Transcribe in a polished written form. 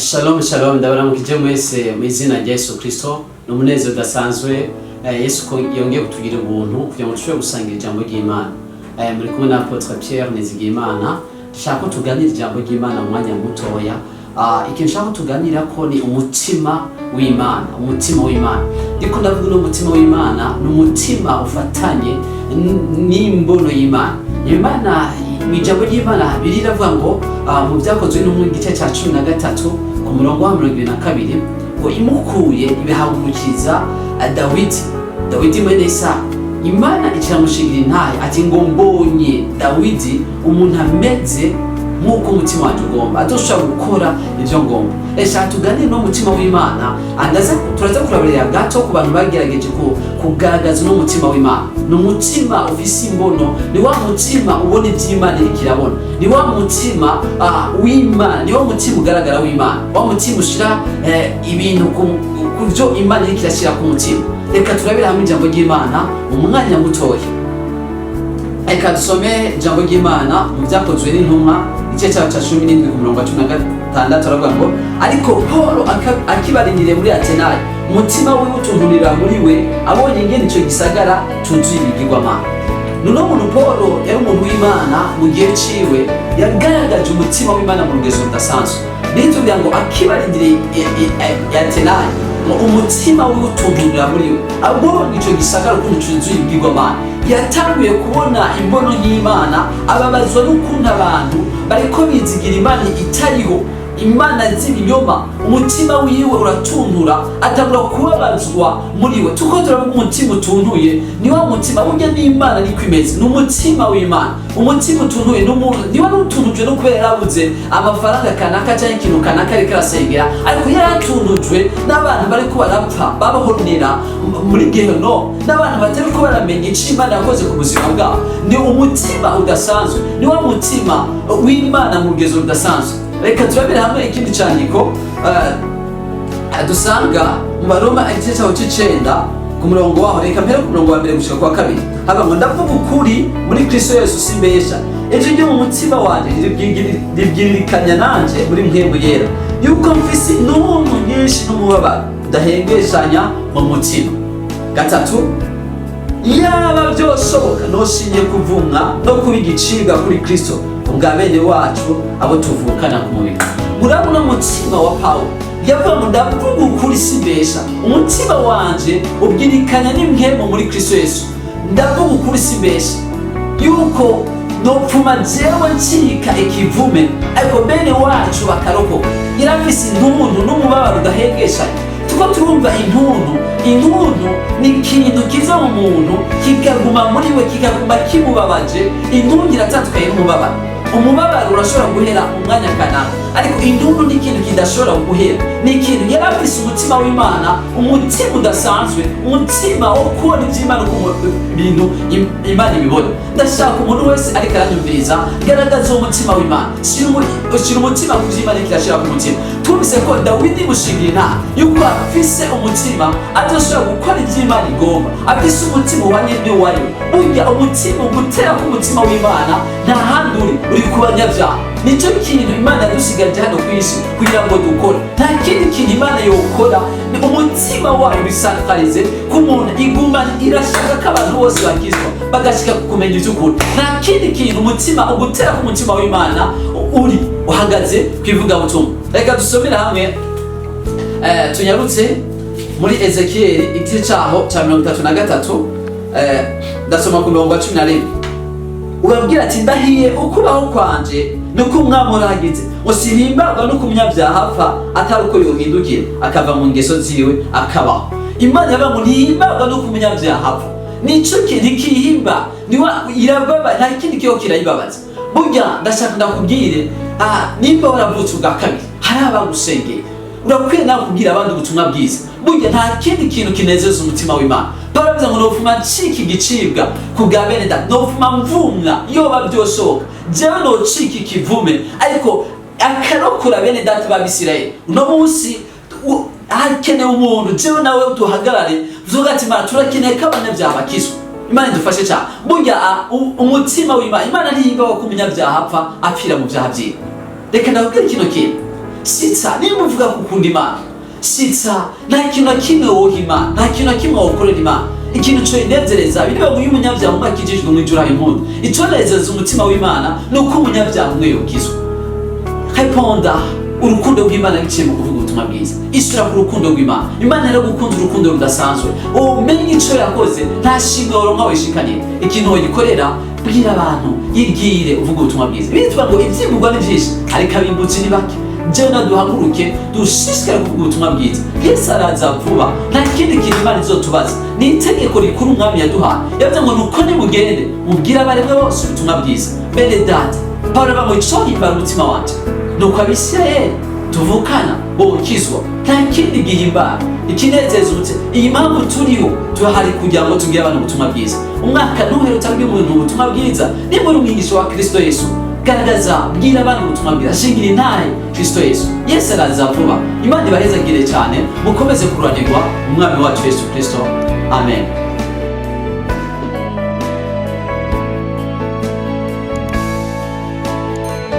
Shalom shalom, ndabaramukije mwese mu izina rya Yesu Kristo. Ni umunezero udasanzwe Yesu ko yongeye kutugira ubuntu kugira ngo dushobore gusangira ijambo ry'Imana. Muri kumwe na Apôtre Pierre Nizigiyimana. Ndashaka ko tuganira ijambo ry'Imana mu mwanya mutoya. Ikintu nshaka ko tuganira ko ni umutima w'Imana. Umutima w'Imana, ndiko ndavuga uno mutima w'Imana ni umutima ufatanye n'imbono y'Imana. Imana mu ijambo ry'Imana riravuga ngo mu Byakozwe no gice cya 13 ku murongo wa 22 ngo imukuye ibihagurukiza Dawidi, Dawidi mwene Isaka. Imana ikiramushingira intahe ati ngo mbonye Dawidi, umuntu ameze nk'uko umutima wanjye ugomba, adoshobora gukora ibyo ngomba. Reka tuganire n'umutima w'Imana. Andaza turaza kurabirira gato ku bantu bagerageje kugaragaza uno mutima w'Imana. Ni umutima ufise imbono, ni wa mutima ubona iby'Imana iriko irabona, ni wa mutima w'Imana, ni wa mutima ugaragara w'Imana, wa mutima ushira ibintu ku byo Imana iriko irashyira ku mutima. Reka turabire hamwe ijambo ry'Imana mu mwanya mutoya. Reka dusome ijambo ry'Imana mu Byakozwe n'Intumwa, igice cyaho cya 17 ku murongo wa 16. Aravuga ngo ariko Paul akibarindiriye muri Atenayi, umutima wiwe utunturira muri we abonye ingene ico gisagara cuzuye ibigirwamana. Nuno muntu Paul yari umuntu w'Imana mu gihe ciwe, yagaragaje umutima w'Imana mu rugezo rudasanzwe. Nitubwira ngo akibarindiriye Atenayi, ngo umutima wiwe utunturira muri we abonye ico gisagara ukuntu cuzuye ibigirwamana. Yatanguye kubona imbono y'Imana, ababazwa n'ukuntu abantu bariko bizigira Imana itariho, imana z'ibinyoma. Umutima wiwe uratuntura, atangura kubabazwa muri we. Tuko turavuga umutima utuntuye, ni wa mutima burya n'Imana niko imeze, ni umutima w'Imana. Umutima utuntuye n'umuntu niba n'utunujwe no kubera yarabuze amafaranga kanaka cyangwa ikintu kanaka ariko arasengera, ariko yaratunujwe n'abantu bariko barapfa babahonera muri geheno, n'abantu batariko baramenya ico Imana yakoze ku buzima bwabo. Ni umutima udasanzwe, ni wa mutima w'Imana mu rugezo rudasanzwe. Reka turabire hamwe ikindi candiko dusanga mu Baroma, igice cyaho c'icenda ku murongo waho. Reka mpere ku murongo wa mbere gushika kwa kabiri. Haba ngo ndavuga ukuri muri Kristo Yesu, simbesha. Ijwi ryo mu mutima wanje ribwirikanya nanje muri Mpwemu Yera yuko mfise intuntu nyinshi n'umubabaro udahengeshanya mu mutima. Gatatu, yaba byoshoboka noshimye kuvumwa no kuba igicibwa kuri Kristo ubwa bene wacu abo tuvukana ku mubiri. Murabona umutima wa Pawulo, yavuga ngo ndavuga ukuri simbesha, umutima wanje ubwirikanya n'impwemu muri Kristo Yesu, ndavuga ukuri simbesha yuko nopfuma jewe ncika ikivume ariko bene wacu bakarokoka. Yarafise intuntu n'umubabaro udahengeshanya. Tuko turumva intuntu. Intuntu ni ikintu kiza mu muntu kikaguma muri we, kikaguma kimubabaje. Intuntu iratandukanye n'umubabaro. Umubabaro urashobora guhera mu mwanya kanaka, ariko intuntu ni ikintu kidashobora guhera. Ni ikintu yari afise umutima w'Imana, umutima udasanzwe, umutima wo kubona iby'Imana uko ibintu Imana ibibona. Ndashaka umuntu wese ariko aranyumviriza, garagaza uwo mutima w'Imana. Shira umutima ku vy'Imana kirashira ku mutima. Twumvise ko Dawidi mushingira intahe yuko afise umutima azoshobora gukora ivy'Imana igomba, afise umutima uhanye n'uwayo. Burya umutima ugutera k'umutima w'Imana nta handi uri ku banyabyaha. Nicyo kintu Imana yadusigaje hano ku isi kugira ngo dukore. Nta kindi kintu Imana yokora, ni umutima wayo bisantralize ku muntu. Iguma irashaka ko abantu bose bakizwa bagashika ku kumenya ivy'ukuri. Nta kindi kintu, umutima ugutera k'umutima w'Imana uri uhagaze ku ivugabutumwa. Reka dusomere hamwe, tunyarutse muri Ezekiyeli, igice caho ca 33. Ndasoma ku mirongo wa 11. Urabwira ati ndahiye ukubaho kwanje, niko Umwami uragize, ngo sinimbarwa no umunyabyaha apfa atari uko yohindukira akava mu ngeso ziwe akabaho. Imana yavuga ngo ntihimbarwa no umunyabyaha apfa. Nico kintu kihimba niwa irababa, nta kindi kiho kirayibabaza. Burya ndashaka ndakubwire, nimba waravutse ubwa kabiri, hari abagusengeye, urakwiye nawe kubwira abandi ubutumwa bwiza. Burya nta kindi kintu kinezeza umutima w'Imana. Pawulo avuze ngo nopfuma ncika igicibwa ku bwa bene data, nopfuma mvumwa yoba byoshoboka, jewe nocika ikivume ariko akarokora bene data b'Abisirayeli. Uno munsi hakenewe umuntu jewe nawe duhagarare vuga ati Imana, turakeneye ko abanyabyaha bakizwa. Imana idufashe cyane. Burya umutima w'Imana, Imana ntiyimbaho ko umunyabyaha apfa apfira mu byaha byiwe. Reka ndakubwira kino kintu. Shitsa, nimba uvuga ko ukunda Imana, shitsa. Nta kintu na kimwe woha Imana, nta kintu na kimwe wokorera Imana. Ikintu coyinezereza biriba ngo iyo umunyabyaha umwe akijijwe, mu ijuru hari impundu. Iconezereza umutima w'Imana ni uko umunyabyaha umwe yokizwa. Reponda urukundo rw'Imana biciye mu kuvuga ubutumwa bwiza. Isura ku rukundo rw'Imana. Imana yaragukunze urukundo rudasanzwe. Umenye ico yakoze, nta shimwe woronka wishikanira. Ikintu wogikorera, bwira abantu, yibwire, uvuga ubutumwa bwiza. Bitwa ngo ivyimburwa ni vyinshi, ariko abimbutsi ni bake. Jewe naduhaguruke, dushishikare kuvuga ubutumwa bwiza. Yesu araza vuba. Nta kindi kintu Imana izotubaza, ni itegeko rikuru Umwami yaduhaye. Yavuze ngo nuko nimugende mubwire abaremwe bose ubutumwa bwiza. Bene data, Pawulo avuga ngo icohimbara umutima wanje nuko Abisirayeli tuvukana bokizwa. Nta kindi gihimbara, ikinezeza umutima. Iyi mpamvu turiho, turahari kugira ngo tubwire abantu ubutumwa bwiza. Umwaka ntuhere utabwiye umuntu ubutumwa bwiza. Nimba uri umwigisha wa Kristo Yesu, garagaza, bwira abantu ubutumwa bwiza, shingira intahe Kristo Yesu. Yesu araza vuba. Imana ibahezagire cyane, mukomeze kuranirwa Umwami wacu Yesu Kristo. Amen.